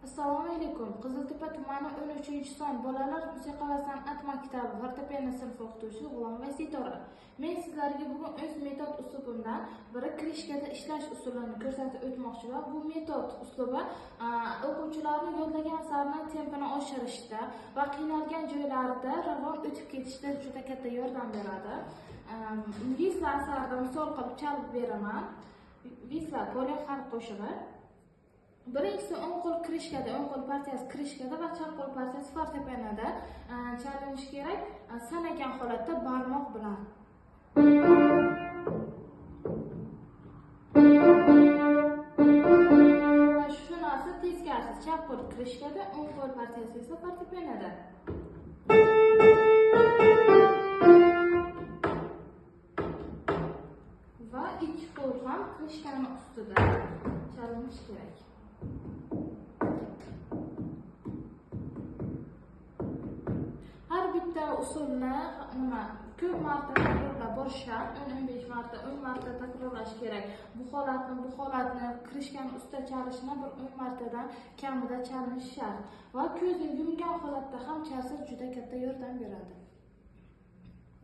Assalomu alaykum. Qiziltepa tumani 13-son bolalar musiqa va san'at maktabi fortepiano sinfi o'qituvchisi G'ulomova Sitora. Men sizlarga bugun o'z metod uslubimdan biri krishkada ishlash usulini ko'rsatib o'tmoqchiman. Bu metod uslubi o'quvchilarni yodlagan asarni tempini oshirishda va qiynalgan joylarida ravon o'tib ketishda juda katta yordam beradi. Visla asarida misol qilib chalib beraman. Visla Polyak xalq qo'shig'i. Birinchisi o'ng qo'l krishkada, o'ng qo'l partiyasi krishkada va chap qo'l partiyasi fortepianoda chalinishi kerak, sanagan holatda barmoq bilan. Va shu narsa teskarisi, chap qo'l krishkada, o'ng qo'l partiyasi esa fortepianoda. Va ikki qo'l ham krishkaning ustida chalinishi kerak. Har bitta usulni nima ko'p marta takrorlab borish shart, 10-15 marta, 10 marta takrorlash kerak. Bu holatni krishkani ustida chalishni bir 10 martadan kamida chalinish shart. Va ko'zni yumgan holatda ham chalsa juda katta yordam beradi.